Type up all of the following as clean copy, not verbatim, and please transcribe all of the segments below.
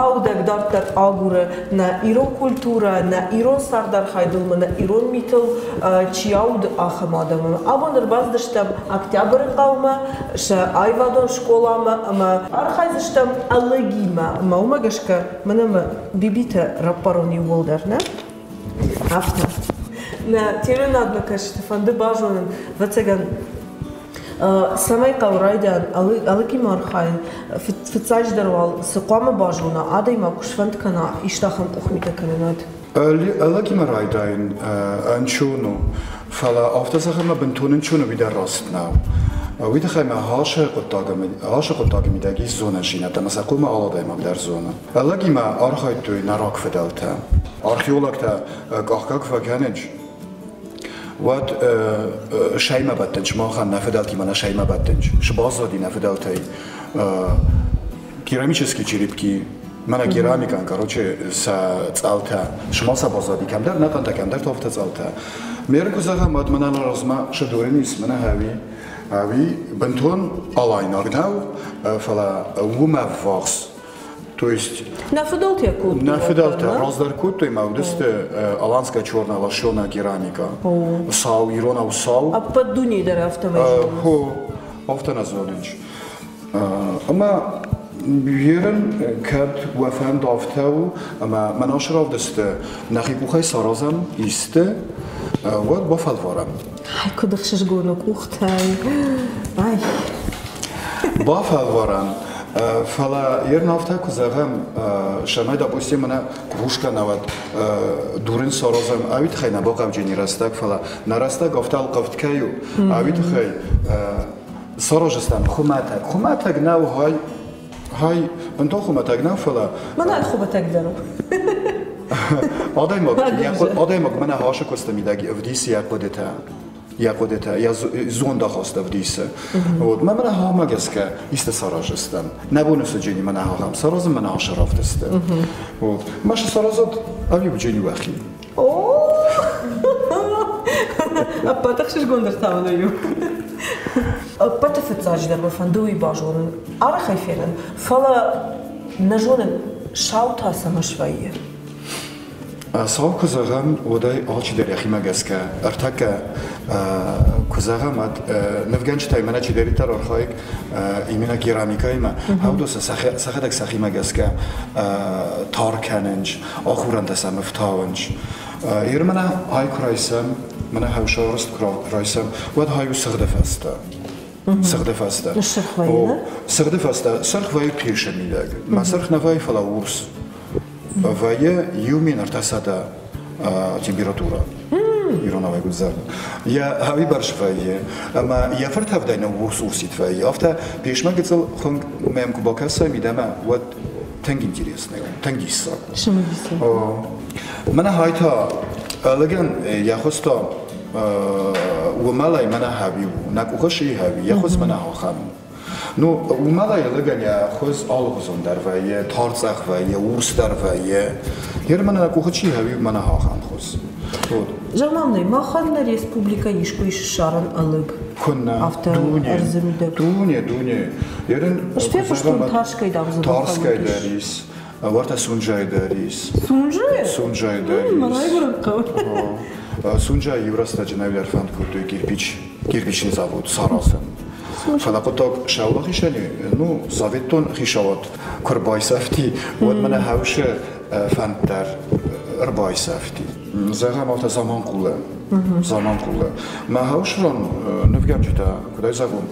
аудӕг дарддӕр агуры нӕ ирон культурӕ, нӕ ирон цардархайдыл ӕмӕ нӕ ирон митыл чи ауды, ахӕм адӕммӕ. Абон ӕрбацыдыстӕм Октябры хъӕумӕ, сӕ аивадон скъоламӕ ӕмӕ архайдзыстӕм ӕлыгимӕ. Ӕмӕ уымӕ гӕсгӕ мӕнӕ мӕ бибитӕ раппарон иууылдӕр, нӕ? Афтӕ. Нӕ телеуынадмӕ кӕсджыты фӕнды базонын, ӕвӕццӕгӕн, цӕмӕй хъӕуы райдиан ӕлыгимӕ архайын, фыццаджыдӕр уал цы хъуамӕ базона, адӕймаг куы сфӕнд кӕна исты ахӕм къухмитӕ кӕнынад? Ӕлыгимӕ райдайын ӕнцон у, фӕлӕ афтӕ зӕгъын мӕ бынтон ӕнцон у, уый дӕр раст нӕу. Уый тыххӕй мӕ ашы хъуыддаджы мидӕг ис зонӕндзинӕдтӕ ӕмӕ сӕ хъуамӕ алы адӕймаг дӕр зона. Ӕлыгимӕ архайдтой нӕ рагфыдӕлтӕ. Археологтӕ къахгӕ куы фӕкӕнынц, уӕд сӕймӕ бӕттынц, махӕн нӕ фыдӕлтимӕ нӕ сӕймӕ бӕттынц. Сбаззади нӕ фыдӕлтӕй керамические черепки, мӕнӕ керамикӕн, короче, сӕ цъӕлтӕ, сыма сӕ баззади кӕмдӕр нӕ хъӕнтӕ, кӕмдӕр тофтӕ цъӕлтӕ. Меры куы зӕгъӕм, уӕд мӕнӕ нӕ размӕ сӕ ис, мӕнӕ хӕуи, ӕви бынтон алайнаг нӕу, фӕлӕ уымӕ ввахс. То есть нӕ фыдӕлтӕ кодтой. Нӕ фыдӕлтӕ раздӕр кодтой ма уыдысты аланская черная лощеная керамика. Сау, иронау сау. Ӕппӕт дунейы дӕр афтӕмӕй зонынц. Хо, афтӕ нӕ зонынц. Ӕмӕ ерын кӕд уӕ фӕнд афтӕ у, ӕмӕ мӕн ашы равдысты нӕхи къухӕй саразӕм исты, уӕд бафӕлварӕм. Ай, куыд ӕхсызгон у къухтӕй. Ай. Бафӕлварӕм. Фӕлӕ ерын афтӕ куы зӕгъӕм, сӕмӕй, допустим, мӕнӕ кружка науӕд дурын саразӕм, ӕви тыххӕй нӕ бахъавджыни рӕстӕг, фӕлӕ нӕ рӕстӕг афтӕ ӕлхъывд кӕй у, ӕви тыххӕй саразыстӕм хуымӕтӕг. Хуымӕтӕг нӕу, хай, хай, бынтон хуымӕтӕг нӕу, фӕлӕ... Мӕнӕ хуымӕтӕг дӕр у. Адӕймаг, адӕймаг мӕнӕ хашы куысты мидӕг ӕвдисы йӕ хъуыдытӕ. Йӕ хъуыдытӕ, йӕ зондахаст ӕвдисы. Вот мӕ мӕнӕ ахӕммӕ гӕсгӕ исты саразыстӕм. Нӕ бон уыцы джени мӕнӕ ахӕм саразын, мӕнӕ ашы равдысты. Вот. Маша саразат ӕви джени уӕхи? Ӕппӕт ӕхсызгондӕр та мын уый у. Ӕппӕты фыццаджыдӕр мӕ фӕнды уый базонын, арӕхӕй фенын, фӕлӕ нӕ зонын, сау та цӕмӕ свӕййы. Сау куы зӕгъӕм, уӕд ӕй алчидӕр йӕхимӕ гӕсгӕ ӕртӕккӕ куы зӕгъӕм, уӕд нывгӕнджытӕй мӕнӕ чидӕриддӕр архайӕг именно керамикӕимӕ, ӕвдосы сӕхӕдӕг сӕхимӕ гӕсгӕ тар кӕнынц, ахурӕнтӕ сӕм ӕфтауынц. Ер мӕнӕ ай куы райсӕм, мӕнӕ хӕусарӕзт куы райсӕм, уӕд ай у сыгъды фӕстӕ. Сыгъды фӕстӕ. Сырх вӕййы? Сыгъды фӕстӕ сырх вӕййы песы мидӕг. Мӕ сырх нӕ вӕййы, фӕлӕ урс. Вӕййы 1300 температурӕ. Иронау ӕгуыдзӕг. Йӕ хауибӕрц вӕййы, ӕмӕ йӕ фыртӕвдӕй нӕ урс-урсид вӕййы. Афтӕ песмӕ гыццыл хуынкъ мӕм куы бакӕсай мидӕмӕ, уӕд тынг интересный у, тынг диссаг у. Мӕнӕ хай та лӕгӕн йӕ хуыз та уымӕлӕй мӕнӕ хӕви у. Нӕ къухы шы хӕви, йӕ хуыз мӕнӕ ахӕм у. Ну, уымӕлӕй лӕгӕн йӕ хуыз алыхуызон дӕр вӕййы, тарцъӕх вӕййы, урс дӕр вӕййы. Ер мӕнӕ нӕ къухы чи хӕви, мӕнӕ ахӕм хуыз. Вот. Зӕгъ-ма мын, махӕн нӕ республикӕйы искуы ис ссарӕн ӕлыг? Куыннӕ? Афтӕ дуне, ӕрдзы мидӕг. Дуне, дуне. Ерын Фехъуыстон Тарскӕй дам дзы Тарскӕй дӕр ис. Уӕртӕ Сунжӕйы дӕр ис. Сунжӕйы? Сунжӕйы дӕр ис. Мӕ райгуырӕн хъӕу. Сунжӕйы иу рӕстӕджы нӕ ӕрфӕнд кодтой кирпич, кирпичный завод саразын. Фӕлӕ хъуыддаг саулахисӕни, ну, советтон хицауад куы рбайсӕфти, уӕд мӕнӕ хӕусы фӕнд дӕр ӕрбайсӕфти. Зӕгъӕм, афтӕ Заманхъулы. Заманхъулы. Мӕ хӕусрон нывгӕнджытӕ, куыд ӕй зӕгъон,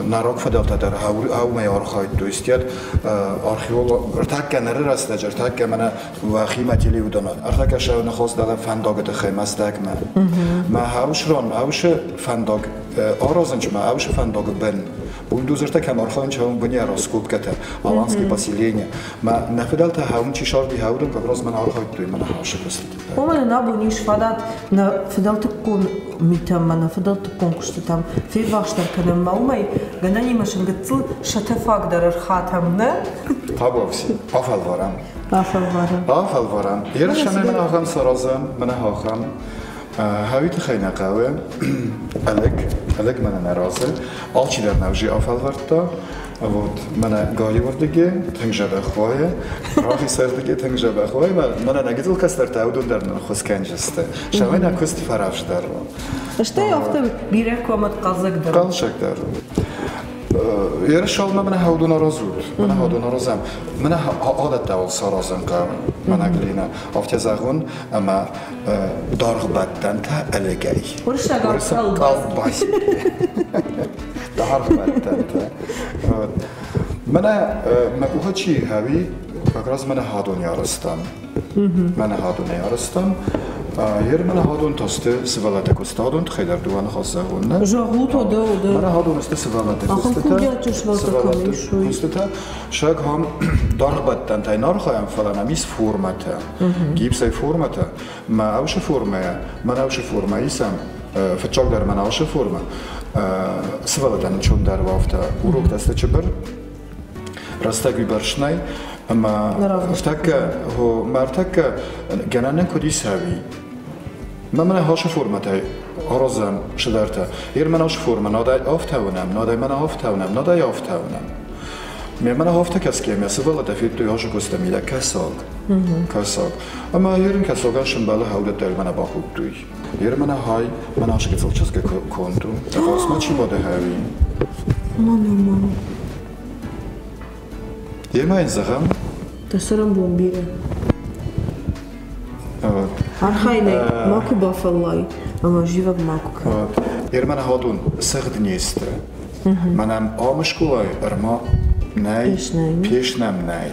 народ фыдӕлтӕ дӕр аумӕй архайдтой. Стӕд археолог ӕртӕккӕ ныры рӕстӕджы, ӕртӕккӕ мӕнӕ уӕхимӕ телеуыдон, ӕртӕккӕ сӕ ныхос дӕлӕ фӕндагы тыххӕй Мӕздӕгмӕ. Мӕ хӕусрон, хӕусы фӕндаг аразынч мӕ хӕусы фӕндагы бын. Бульдозертӕ кӕм архайынч, уым быне раскопкӕтӕ, аланские поселения. Мӕ нӕ фыдӕлтӕ хӕуын чи сарди, хӕуыдон как раз мӕн архайдтой мӕнӕ хӕусы куыстыты. Уымӕн ын абон ис фадат нӕ фыдӕлтыккон митӕм ӕмӕ нӕ фыдӕлтыккон куыстытӕм феввахсдӕр кӕнӕм ӕмӕ уымӕй гӕнӕнимӕ сын гыццыл сӕтӕфаг дӕр ӕрхатӕм, нӕ? Табуафси, афӕлварӕм. Афӕлварӕм. Афӕлварӕм. Ерысӕн мӕнӕ ахӕм саразӕм, мӕнӕ ахӕм. Хауи тыххӕй нӕ хъӕуы ӕлыг, ӕлыг мӕнӕ нӕ разы. Алчидӕр нӕ уже афӕлвӕрдта. Вот мӕнӕ галиуырдыги тынг зӕбӕх уайы, рахисӕрдыги тынг зӕбӕх уайы. Мӕнӕ нӕ гыццыл кӕстӕртӕ уыдон дӕр нын хуыз кӕнджысты. Сӕмӕй нӕ куыст фӕраздӕр у. Стӕй афтӕ бирӕ куы хъӕлдзӕгдӕр. Хъӕлдзӕгдӕр. Ерысалмӕ мӕнӕ хӕудон аразут, мӕнӕ хӕудон аразӕм. Мӕнӕ адӕттӕ саразын хъӕуы, мӕнӕ глина. Афтӕ зӕгъон, ӕмӕ даргъбӕттӕнтӕ ӕлыгӕй. Уырыссагау колбаси. Даргъбӕттӕнтӕ. Мӕнӕ мӕ къухы чи хауи, как раз мӕнӕ хадони арӕзтам. Мӕнӕ хадонӕй арӕзтам. Ер мӕнӕ хадон та сты сывӕллӕттӕ куыстадон тыххӕй дӕр дыууӕ ныхас зӕгъон, нӕ? Зӕгъут, уӕдӕ, уӕдӕ. Мӕнӕ хадон сты сывӕллӕтты Ахӕм курдиатджын сывӕллӕттӕ кӕм ис, уый. Куыстытӕ. Сӕг хам даргъбӕттӕнтӕй нӕ архайӕм, фӕлӕ нӕм ис формӕтӕ. Гипсӕй формӕтӕ. Мӕ аусы формӕйӕ, мӕн аусы формӕ исӕм, фыццагдӕр мӕн аусы формӕ, сывӕллӕттӕн ӕнцондӕр уафтӕ уроктӕ сты чыбыр, рӕстӕг уыйбӕрц нӕй, ӕмӕ ӕртӕккӕ, мӕ ӕртӕккӕ гӕнӕн куыд ис ӕви? Мӕ мӕнӕ хасы формӕтӕй аразӕм цыдӕртӕ. Ер мӕн ашы формӕ надӕй афтӕ уынӕм, надӕй мӕнӕ афтӕ уынӕм, надӕй афтӕ уынӕм. Ме мӕнӕ афтӕ кӕсгӕ, мӕ сывӕллӕттӕ федтой ашы куыстӕ мидӕг кӕсаг. Кӕсаг. Ӕмӕ ерын кӕсагӕн сымбӕлы хӕудӕттӕ мӕнӕ бакодтой. Ер мӕнӕ хай, мӕнӕ ашы гыццыл чызгы конд у. Фарсмӕ чи бады хӕуи? Мӕнӕ ма. Емӕ йын зӕгъӕм. Дӕ цӕрӕнбон бирӕ. Архайынӕй макуы бафӕллай ӕмӕ зивӕг макуы кӕн. Ермӕн хадон сыгъд не сты. Мӕнӕн ам скъолайы ӕрма нӕй, пеш нӕм нӕй.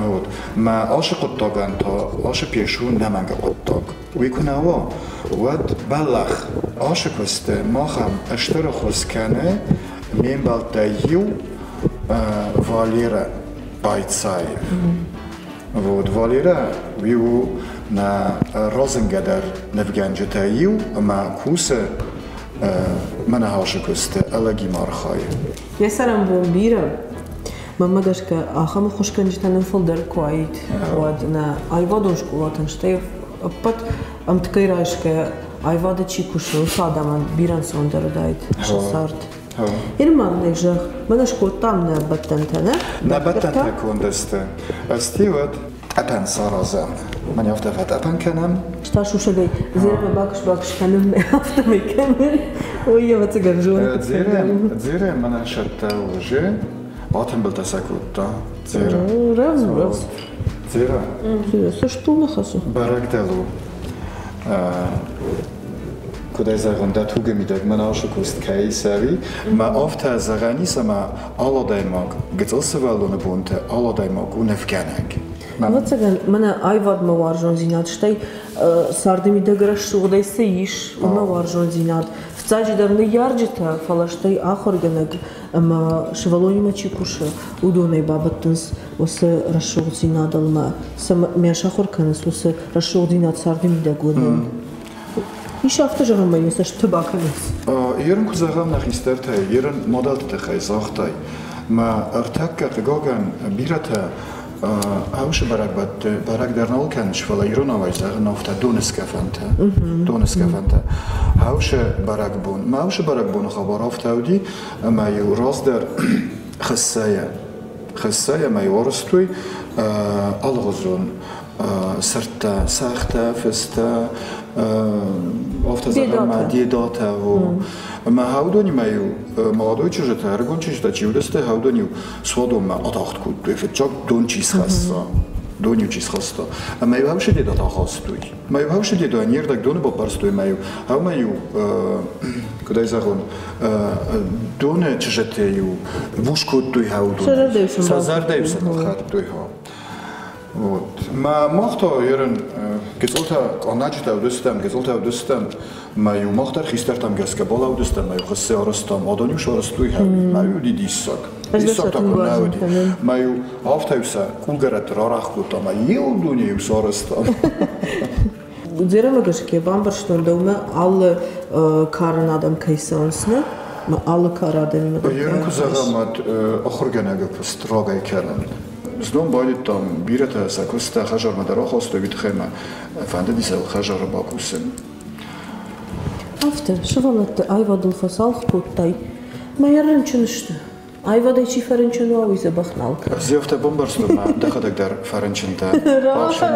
Вот. Мӕ ашы хъуыддагӕн та ашы пеш у нӕмӕнгы хъуыддаг. Уый куы нӕ уа, уӕд бӕллӕх. Ашы куысты махӕн стыр ӕххуыс кӕны ме мбӕлттӕй иу Валерӕ Байцаев. Вот Валерӕ уый у нӕ разынгӕдӕр нывгӕнджытӕй иу ӕмӕ кусы мӕнӕ ашы куысты ӕлӕгимӕ архайы. Йӕ цӕрӕнбон бирӕ. Мӕнмӕ гӕсгӕ, ахӕм ӕххуысгӕнджытӕ нын фылдӕр куы уаид, уӕд нӕ аивадон скъолатӕн, стӕй ӕппӕт ӕмткӕй райсгӕ аивады чи кусы, уыцы адӕмӕн бирӕ ӕнцондӕр уыдаид сӕ цард. Ирман нӕ зӕгъ, мӕнӕ скодтам нӕ бӕттӕнтӕ, нӕ? Нӕ бӕттӕнтӕ конд сты. Ӕсти уӕд тъӕпӕн саразӕм. Мӕн афтӕ фӕтъӕпӕн кӕнӕм. Ста сусӕгӕй дзерӕмӕ бакуыс-бакуыс кӕнын, афтӕмӕй кӕнын. Ой, ӕвӕццӕгӕн зоны. Дзерӕ, дзерӕ мӕнӕн сӕттӕ уже. Атымбылтӕ сӕ кодта. Дзерӕ. Рӕвдз, рӕвдз. Дзерӕ. Цы стул ныхасы? Бӕрӕг дӕл у. Куыд ӕй зӕгъон, дӕ тугы мидӕг мӕн ашы куыст кӕй цӕуи, мӕ афтӕ зӕгъӕн ис, ӕмӕ алы адӕймаг, гыццыл сывӕллоны бонты алы адӕймаг у нывгӕнӕг. Ӕвӕццӕгӕн, мӕнӕ аивадмӕ уарзондзинад, стӕй царды мидӕг рӕсугъдӕй цы ис, уымӕ уарзондзинад. Фыццаджыдӕр ныййарджытӕ, фӕлӕ стӕй ахуыргӕнӕг ӕмӕ сывӕллонимӕ чи кусы, уыдонӕй бабӕттынц уыцы рӕсугъддзинадыл ӕмӕ цӕмӕ сахуыр кӕнынц уыцы рӕсугъддзинад царды мидӕг уынын. Ис афтӕ зӕгъӕн, ӕмӕ йын цӕстыты бакӕнынц. Ерын куы зӕгъӕм нӕ хистӕртӕй, ерын мадӕлты тыххӕй загътай, мӕ ӕртӕккӕ, хъыгагӕн, бирӕтӕ ӕвсы бӕрӕгбӕтты бӕрӕг дӕр нал кӕнынц, фӕлӕ иронауӕй зӕгъын афтӕ доныскъӕфӕнтӕ. Доныскъӕфӕнтӕ. Ӕвсы бӕрӕгбон. Мӕ ӕвсы бӕрӕгбоны хабар афтӕ уыди, ӕмӕ-иу раздӕр хӕссӕйӕ хӕссӕйӕ ӕмӕ-иу арӕзтой алыгъуызон сырдтӕ, сӕгътӕ, фыстӕ, афтӕ зӕгъӕм, ма дедатӕ. Ӕмӕ хӕудонимӕ-иу молодой чызджытӕ, ӕрыгон чызджытӕ чи уыдысты, хӕудон-иу суадонмӕ атагъд кодтой, фыццаг дон чи схӕсса, дон-иу чи схаста. Ӕмӕ-иу хӕусы дедатӕ ахастой. Мӕ-иу хӕусы дедайӕ не рдӕг доны баппӕрстой, мӕ-иу ӕмӕ-иу, куыд ӕй зӕгъон, доны чызджытӕ-иу бус кодтой хӕудон. Сӕ зӕрдӕ-иу сын ӕлхӕдтой. Вот. Мӕ мах та ерын гыццылтӕ къаннаджытӕ уыдыстӕм, гыццылтӕ уыдыстӕм, мӕ-иу мах дӕр хистӕртӕм гӕсгӕ балӕудыстӕм, мӕ-иу хыссӕ арӕзтам, адон-иу сарӕзтой, мӕ-иу уыди диссаг. Диссаг та куы нӕ уыди. Мӕ-иу афтӕ-иу сӕ къулгӕрӕтты рарӕх кодтам, ӕмӕ иу дуне-иу сарӕзтам. Дзерӕмӕ гӕсгӕ бамбӕрстон, дӕумӕ алы кары адӕм кӕй цӕуынц, нӕ? Алы кары адӕмимӕ дӕр. Ерын куы зӕгъӕм, уӕд ахуыргӕнӕгы куыст рагӕй кӕнын. Знон байдыдтам, бирӕтӕ сӕ куысттӕ хӕдзармӕ дӕр ахастой, уый тыххӕй мӕ фӕндыди сӕ хӕдзары бакусын. Афтӕ, сывӕллӕтты аивадыл фӕцалх кодтай, мӕ йӕ рынчын сты. Аивадӕй чи фӕрынчын уа, уый дзӕбӕх нал кӕны. Ӕз афтӕ бамбӕрстон, мӕ дӕхӕдӕг дӕр фӕрынчынтӕ. Раджы,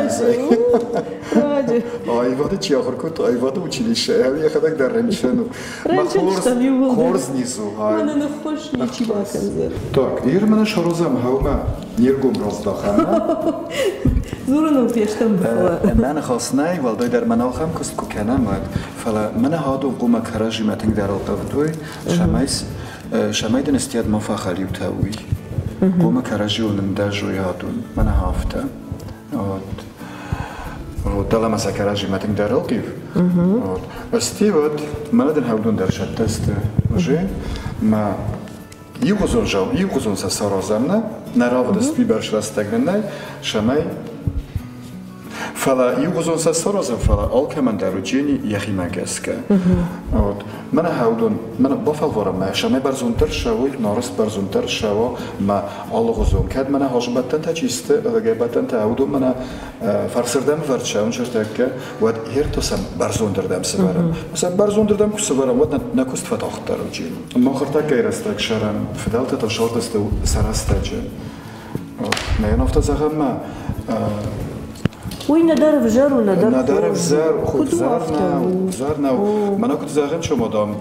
раджы. Аивады чи ахуыр кодта, аивады училище, йӕхӕдӕг дӕр рынчын у. Рынчын стӕм иууылдӕр. Хорз низ у. Мӕнӕ ныххуыс ничи бакӕндзӕн. Так, Ир мӕнӕ саразӕм хӕумӕ не ргом раздахӕм. Дзурыныл фестӕм, фӕлӕ. Мӕ ныхас нӕй, уӕлдайдӕр мӕн ахӕм куыст куы кӕнӕм, уӕд. Фӕлӕ мӕнӕ адон хъуамӕ кӕрӕдзимӕ тынгдӕр ӕлхъывтой, цӕмӕй цӕмӕй дын стиад ма фӕхӕлиутӕ уый. Хъуамӕ кӕрӕдзиуыл нындӕзой адон, мӕнӕ афтӕ. Вот. Вот, дӕлӕмӕ сӕ кӕрӕдзимӕ тынгдӕр ӕлхъив. Вот. Сти вот, мӕнӕ дын хӕудон дӕр сӕттӕ сты уже. Мӕ иугъуызон зау, иугъуызон сӕ саразӕм нӕ, нӕ равдыст уыйбӕрц рӕстӕг нын нӕй, цӕмӕй Фӕлӕ иугъуызон сӕ саразӕм, фӕлӕ алкӕмӕн дӕр уыджени йӕхимӕ гӕсгӕ. Вот. Мӕнӕ хӕудон, мӕнӕ бафӕлварӕм мӕ, цӕмӕй бӕрзонддӕр ссӕуой, нарыст бӕрзонддӕр ссӕуа мӕ алыгъуызон. Кӕд мӕнӕ хазыбӕттӕнтӕ чи сты, лӕгӕйбӕттӕнтӕ, уыдон мӕнӕ фӕрсырдӕм ӕвӕрд сӕуын сӕртӕккӕ, уӕд ӕртӕ сӕм бӕрзондырдӕм сывӕрӕм. Сӕ бӕрзондырдӕм куы сывӕрӕм, уӕд нӕ куыст фӕтагъддӕр уыджени. Мах ӕртӕккӕйы рӕстӕг сӕрӕм, фыдӕлтӕ та сардысты сӕ рӕстӕджы. Нӕ йын афтӕ зӕгъӕм ма. Уый нӕдӕр ӕвзӕр у, нӕдӕр нӕдӕр ӕвзӕр, ӕвзӕр нӕу, ӕвзӕр нӕу. Мӕнӕ куыд зӕгъын, чомадам,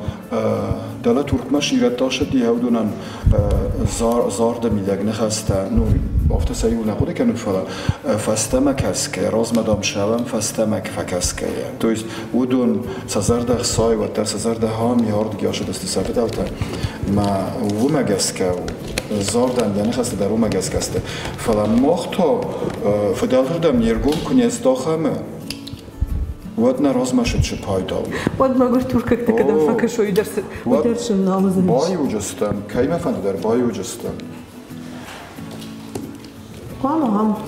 дӕлӕ Туркмӕ сирӕттӕ сыди уыдонӕн зарды мидӕг ныхӕстӕ, ну, афтӕ сӕ иу нӕ хъуыды кӕнын, фӕлӕ фӕстӕмӕ кӕсгӕ, размӕ дам сӕвӕм фӕстӕмӕ фӕкӕсгӕйӕ. То есть уыдон сӕ зӕрдӕ хсай, уӕддӕр сӕ зӕрдӕ хам, ардыги ацыдысты сӕ фыдӕлтӕ. Мӕ уымӕ гӕсгӕ зардӕн йӕ ныхӕстӕ дӕр уымӕ гӕсгӕ сты. Фӕлӕ мах та фыдӕлтырдӕм не ргом куы не здахӕм, уӕд нӕ размӕ цы пайда у? Уӕд мӕгуыр туркӕгтӕ кӕдӕм фӕкӕсой, уый дӕр сын нал уыдзӕнис. Баиуджыстӕм, кӕимӕ фӕнды дӕр баиуджыстӕм. Хъуамӕ ам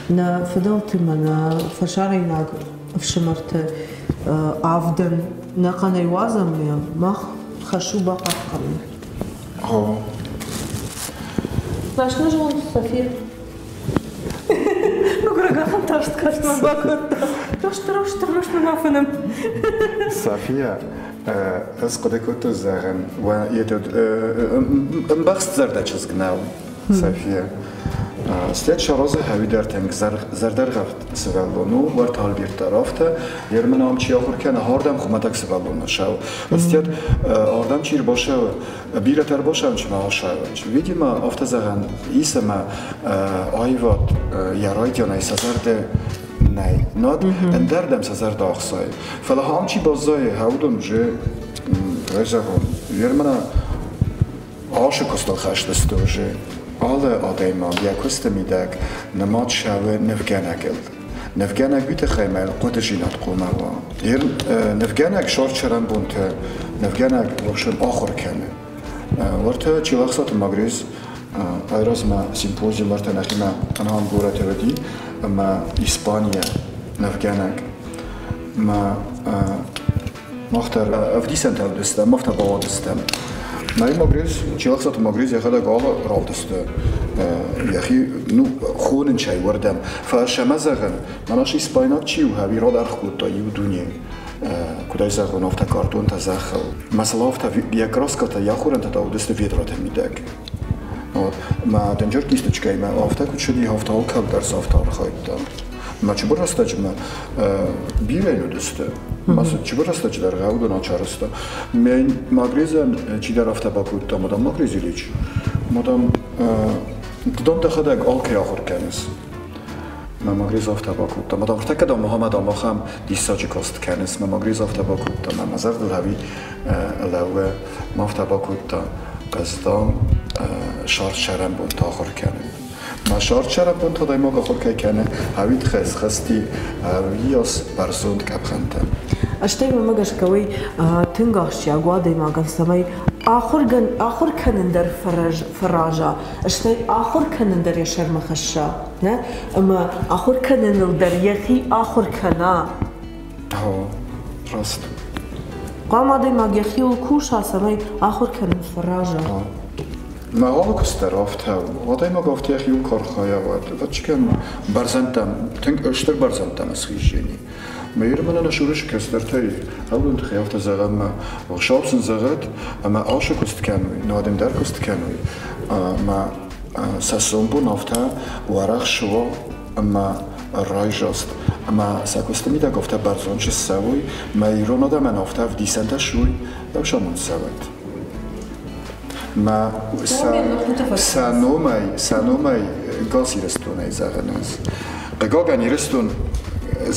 нӕ фыдӕлты мӕ нӕ фӕсарӕйнаг ӕфсымӕрты авдӕн нӕхъӕнӕй уадзӕм, мах хӕс у бахъахъхъӕнын. О. Наш нужен София. Ну, тарст кастмӕ бакодта. Раст, раст, раст ма фӕнӕм. София, ӕз хъуыды кодтон, зӕгъын, ӕмбӕхст зӕрдӕ чызг нӕу. София. След саразы хӕуидӕр тынг зӕрдӕргъӕвд сывӕллон у, уӕртӕ Альберт дӕр афтӕ. Ермын ам чи ахуыр кӕны, ардӕм хуымӕтӕг сывӕллон нӕ сӕуы. След ардӕм чи ӕрбасӕуы, бирӕтӕ ӕрбасӕуын чи ма асӕуынц. Видимо, афтӕ зӕгъӕн ис ӕмӕ аивад йӕ райдианӕй сӕ зӕрдӕ нӕй. Над ӕндӕрдӕм сӕ зӕрдӕ ӕхсайы. Фӕлӕ ам чи баззайы, уыдон уже, зӕгъон, Ермына Ашы куыстыл хӕст сты уже алы адӕймаг йӕ куысты мидӕг нымад сӕуы нывгӕнӕгыл. Нывгӕнӕг уый тыххӕй мӕ хъуыдызинад хъуамӕ уа. Нывгӕнӕг сӕрд цӕрӕнбонты нывгӕнӕг в общем ахуыр кӕны. Уӕртӕ Чилӕхсаты Магрез айразмӕ симпозиум уӕртӕ нӕхимӕ ӕнӕхъӕн горӕты уыди ӕмӕ Испанийӕ нывгӕнӕг. Мӕ Мах дӕр ӕвдисӕнтӕ уыдыстӕм, мах та бауадыстӕм. Нӕй Магрез, Челӕхсаты Магрез йӕхӕдӕг алы равдысты йӕхи ну, хонын чай уӕрдӕм. Фӕлӕ сӕмӕ зӕгъын, мӕнӕ испайнаг чи у, ӕви радаргъ кодта иу дуне. Куыд ӕй зӕгъон, афтӕ картонтӕ зӕххыл. Мӕ афтӕ йӕ краскӕтӕ, йӕ ахорӕнтӕ та уыдысты ведраты мидӕг. Мӕ дынджыр кисточкӕимӕ афтӕ куыд цыди, афтӕ алкӕд дӕр сӕ афтӕ архайдта. Мӕ чыбыр рӕстӕджы мӕ бирӕ уыдысты. Мӕ чыбыр рӕстӕджы дӕр гъӕудон ачарӕзта. Мӕ Магрезӕн чидӕр афтӕ бакодта, мадам Магрез Ильич, мадам, ды дам дӕхӕдӕг алкӕй ахуыр кӕныс. Мӕ Магрез афтӕ бакодта, мадам, ӕртӕккӕ дам Мухаммад ахӕм диссаджы каст кӕныс. Мӕ Магрез афтӕ бакодта, мӕ мӕ зӕрдыл ӕви лӕууы, мӕ афтӕ бакодта, ӕз дам сӕрд сӕрӕнбонты ахуыр кӕнын. Ма сӕрд сӕрӕнбонты адӕймаг ахуыр кӕй кӕны, ӕви тыхӕй-схӕсти, ӕви бӕрзонд къӕпхӕнтӕ. Стӕй мӕмӕ гӕсгӕ уый тынг ахсджиаг у адӕймагӕн, цӕмӕй ахуыр кӕнын дӕр фӕраза, стӕй ахуыр кӕнын дӕр йӕ сӕрмӕ хӕсса, нӕ? Ӕмӕ ахуыр кӕныныл дӕр йӕхи ахуыр кӕна. О, раст. Хъуамӕ адӕймаг йӕхиуыл куса, цӕмӕй ахуыр кӕнын фӕраза. Мӕ алы куыст дӕр афтӕ у. Адӕймаг афтӕ йӕхиуыл куы архайа, уӕд, ӕвӕццӕгӕн, бӕрзӕндтӕм, тынг стыр бӕрзӕндтӕм схиздзӕни. Мӕ Иры мӕнӕ нӕ Сурысы кӕстӕртӕй ӕууӕнды тыххӕй афтӕ зӕгъӕм, мӕ Хуыцау сын зӕгъӕд, ӕмӕ алцы куыст кӕной, нӕ адӕм дӕр куыст кӕной, ӕмӕ сӕ сомбон афтӕ уӕрӕх суа ӕмӕ райзаст, ӕмӕ сӕ куысты мидӕг афтӕ бӕрзонд ссӕуой, мӕ ирон адӕмӕн афтӕ ӕвдисӕнтӕ суой, ӕфсӕмон цӕуӕд. Мӕ сӕ номӕй, сӕ номӕй гас Ирыстонӕй зӕгъӕн ӕз. Хъыгагӕн, Ирыстон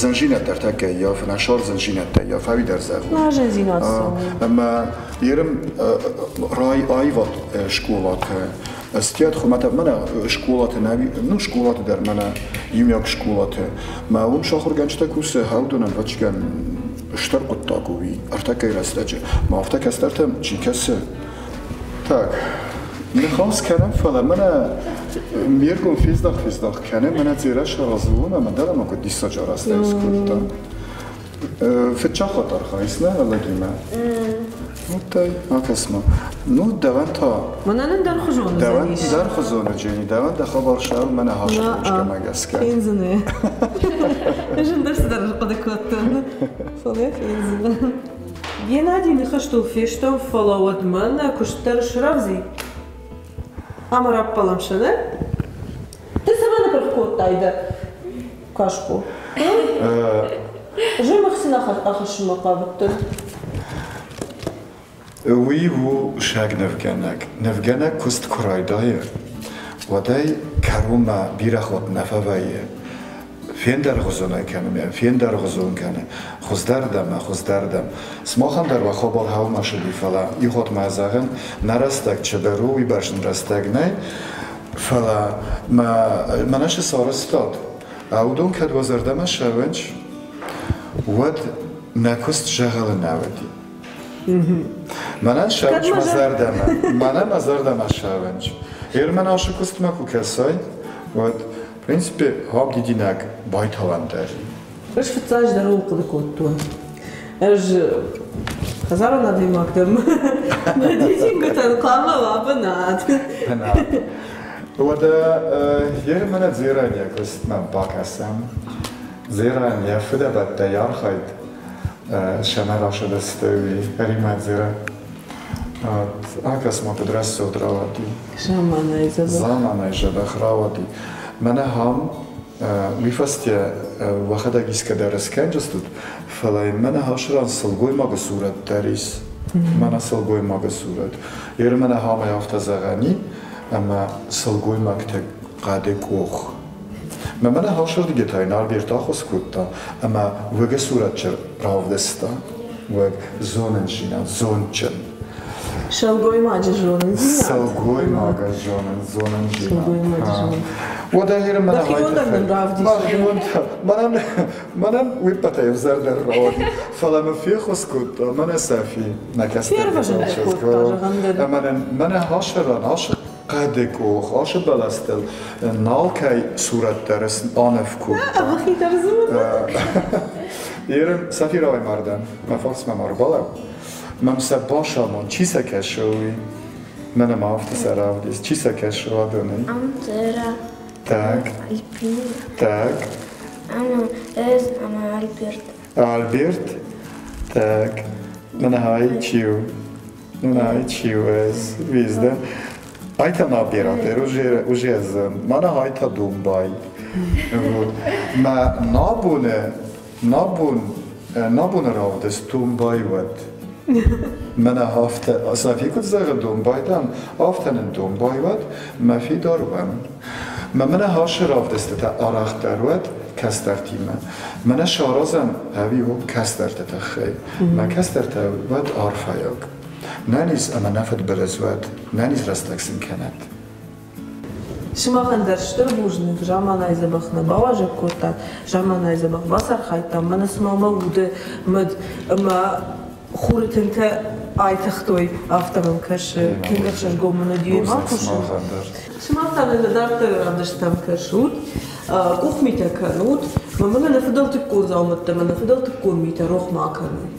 зындзинӕдтӕ ӕртӕккӕ ӕййафы, нӕ сӕр зындзинӕдтӕ ӕййафы, ӕви дӕр зӕгъон. Нӕ зындзинад цӕуы. Ӕмӕ ерым рай аивад скъолаты стиат хуымӕтӕг мӕнӕ скъолаты нӕ, ну скъолаты дӕр мӕнӕ иумиаг скъолаты. Мӕ уым сахуыргӕнджытӕ кусы хӕудонӕн ӕвӕццӕгӕн стыр хъуыддаг у уый ӕртӕккӕйы рӕстӕджы. Ма афтӕ кӕстӕртӕм чи кӕсы? Так, ныхас кӕнӕм, фӕлӕ мӕнӕ ме ргом фездах-фездах кӕны, мӕнӕ Дзерӕ саразы ӕмӕ дӕр ӕмӕ куыд диссаджы арӕзтӕй скодта. Фыццаг хатт архайыс нӕ лӕгимӕ? Уыдтай, акӕс-ма. Ну, дӕуӕн та... Мӕнӕн ӕндӕрхуызон Дӕуӕн ӕндӕрхуызон Дженни, дӕуӕн дӕ хабар сӕр мӕнӕ хасты гӕсгӕ. Фендзынӕ. Ӕз ӕндӕр цыдӕр ӕрхъуыды кодтон. Фӕлӕ фендзынӕ. Геннадий ныхӕстыл фестӕм, фӕлӕ уӕдмӕ нӕ куыст дӕр срӕвдз и. Ӕмӕ раппӕлӕм сӕ, нӕ? Ды цӕмӕн ныпырх кодтай дӕ каско? Зымӕг сын ахӕссынмӕ хъавыдтӕн. Уый у саг-нывгӕнӕг. Нывгӕнӕг куыст куы райдайы, уӕд ӕй кӕронмӕ бирӕ хатт нӕ фӕвӕййы. Фендӕргъуызонӕй кӕны мӕ, фендӕргъуызон кӕны, хуыздӕрдӕм ӕмӕ хуыздӕрдӕм. Сымахӕн дӕр уӕ хабар хаума сыди, фӕлӕ иу хатт ма зӕгъын, нӕ рӕстӕг чидӕр у, уыйбӕрц нын рӕстӕг нӕй, фӕлӕ мӕ мӕнӕ цы сарӕзтат, уыдон кӕд уӕ зӕрдӕмӕ ссӕуынц, уӕд нӕ куыст зӕгъӕлы нӕ уыди. Мӕнӕн ссӕуынц мӕ зӕрдӕмӕ, мӕнӕ мӕ зӕрдӕмӕ ссӕуынц. Ермӕн ашы куыстмӕ куы кӕсай, уӕд, в принципе, хаб дидинӕг байтауӕн дӕр. Ӕз фыццаджыдӕр ууыл хъуыды кодтон. Ӕз хӕдзарон адӕймаг дӕн. Мӕ дидингуытӕн хъуамӕ уа бынат. Бынат. Уӕдӕ Ермӕнӕ Дзерӕн йӕ куыстмӕ бакӕсӕм. Дзерӕн йӕ фыдӕбӕттӕй архайд сӕмӕ рацыдысты уый Римӕ Дзерӕ. Акӕс ма, куыд рӕсугъд рауади. Заманай дзӕбӕх. Заманай дзӕбӕх рауади. Мӕнӕ хам уый фӕстӕ уӕхӕдӕг искӕдӕр скӕнджыстут, фӕлӕ йын мӕнӕ хасыран сылгоймагы сурӕт дӕр ис. Мӕнӕ сылгоймагы сурӕт. Ер мӕнӕ хамӕй афтӕ зӕгъӕни, ӕмӕ сылгоймӕгтӕ хъӕды къох. Мӕ мӕнӕ хасырдыгӕй йын Альберт аххос кодта ӕмӕ уӕгӕ сурӕтчы равдыста. Уӕг зонындзинад, зондджын. Сылгоймаджы зонындзинад. Сылгоймагы зонындзинад. Сылгоймаджы зонындзинад. Уӕдӕ Иры мӕнӕ Дӕхиондӕр нын равдис. Мӕнӕн, мӕнӕн уый ппӕтӕй ӕвзӕрдӕр рауади. Фӕлӕ мын феххуыс кодта мӕнӕ Софи, нӕ кӕстӕр Фервӕзын дӕ кодта, зӕгъӕн дӕр. Ӕмӕ нын мӕнӕ хасыран, ашы хъӕды къох, ашы бӕлӕстыл нал кӕй сурӕт дӕр аныв кодта. Ӕмӕхи дӕр дзы Ерын Софи рауай мардӕн, мӕ фарсмӕ ма рбалӕу. Мӕм сӕ басамон, чи сӕ кӕсы, уый. Мӕнӕ ма афтӕ сӕ равдис, чи сӕ кӕсы уӕдонӕй? Амтера. Так. Альпина. Так. Ӕмӕ ӕз ӕмӕ Альберт. Альберт? Так. Мӕнӕ ай чи у? Мӕнӕ ай чи у ӕз? Везде. Айта на оператор, уже, уже ӕз. Мӕнӕ айта домбай. Вот. Мӕ набоны, набон, набоны равдыст домбай уӕд. Мӕнӕ афтӕ, Софи куыд зӕгъы домбай дам, афтӕ нын домбай уӕд, мӕ фидар уӕм. Мӕ мӕнӕ хасы равдыстытӕ арӕхдӕр уӕд кӕстӕртимӕ. Мӕнӕ саразӕм ӕви у кӕстӕрты тыххӕй. Мӕ кӕстӕртӕ уӕд арфӕйаг. Нӕниз ӕмӕ нӕ фыдбылыз уӕд, нӕниз рӕстӕг сын кӕнӕд. Сымахӕн дӕр стыр бузныг, заманай дзӕбӕх нӕ бауазӕг кодтат, заманай дзӕбӕх бацархайдтам, мӕнӕ цыма мӕ уды мыд ӕмӕ хуры тынтӕ айтыгътой, афтӕ мӕм кӕсы. Тынг ӕхсызгон мын уыди уемӕ кусын. Сымах та нын дарддӕр равдыстам кӕсут, къухмитӕ кӕнут, ӕмӕ мӕнӕ нӕ фыдӕлтыккон дзаумӕттӕ, мӕнӕ фыдӕлтыккон митӕ рох ма кӕнут.